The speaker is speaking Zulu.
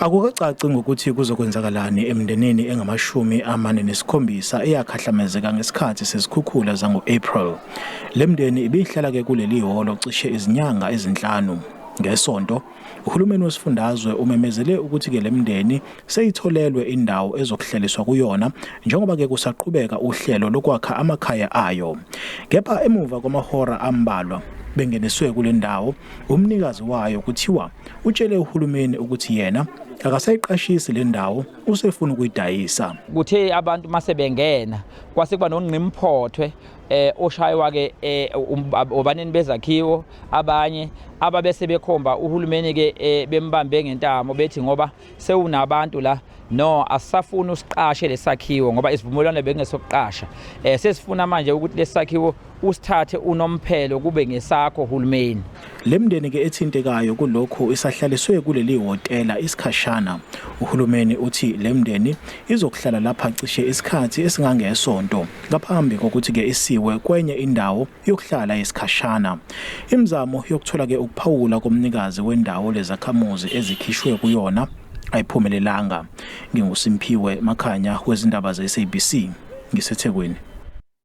Akukacaci ngokuthi kuzokwenzakalani emndenini engama-47 eyakhahlamezeka ngesikhathi sezikhukhula zango-April. Le mndeni ibihlala-ke kuleli hholo cishe izinyanga ezinhlanu. NgeSonto, uhulumeni wesifundazwe umemezele ukuthi-ke le mndeni seyitholelwe indawo ezokuhlaliswa kuyona njengoba-ke kusaqhubeka uhlelo lokwakha amakhaya ayo. Kepha emuva kwamahora ambalwa bengeniswe kule ndawo, umnikazi wayo kuthiwa utshele uhulumeni ukuthi yena akasayiqashisi le ndawo, usefuna ukuyidayisa. Kuthe abantu mase bengena kwase kuba nongqimphothwe oshaywa ke obanini bezakhiwo, abanye ababese bekhomba uhulumeni ke bembambe ngentamo bethi ngoba sewunabantu la, no, asisafuni usiqashe lesakhiwo ngoba isivumelwano bekungesokuqasha, sesifuna manje ukuthi lesakhiwo usithathe unomphelo kube ngesakho, hulumeni. Le mndeni ke ethintekayo kulokhu isahlaliswe kuleli hhotela isikhashana. Uhulumeni uthi le mndeni izokuhlala lapha cishe isikhathi esingangesonto ngaphambi kokuthi ke isiwe kwenye indawo yokuhlala isikhashana. Imizamo yokuthola ke ukuphawula komnikazi wendawo lezakhamuzi ezikhishwe kuyona ayiphumelelanga. NginguSimphiwe Makhanya wezindaba ze-SABC ngiseThekwini.